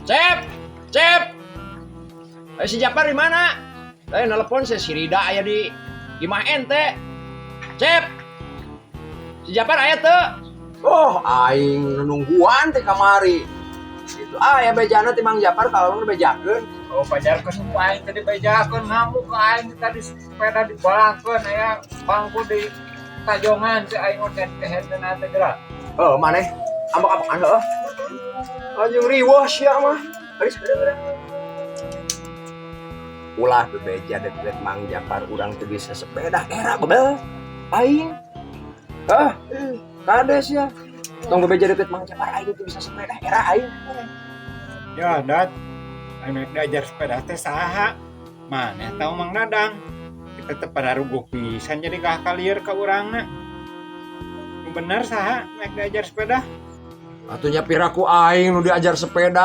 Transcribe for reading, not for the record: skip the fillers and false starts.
Cep, Cep. Eh, si Japar di mana? Eh, nelpon saya, si Rida aya di imah ente. Cep. Si Japar aya teu? Oh, aing nungguan teh kamari. Gitu. Ah, ya bejana ti Mang Japar kalau nu bejakeun. Oh, pajar ke semua aing tadi bejakeun, ngamuk ke aing tadi, sepeda dibalangkeun, aya bangku di tajongan si aing udah kehedeuna teh geura. Oh, maneh ambek-ambekan heuh. Anjing, riweuh sia mah. Aris geura. Ulah bebeja deket Mang Japar, urang teu bisa sepeda, era bebel. Aing. Ah, kades ya. Tong bebeja deket Mang Japar, aing teu bisa sepeda, era aing. Ya, Dat. Anu diajar sepeda teh saha? Maneh tau Mang Dadang? Kita teh pada ruguh pisan, jadi gah kalieur ka urangna. Nu bener saha nek diajar sepeda? Atuh nya piraku aing nu diajar sepeda.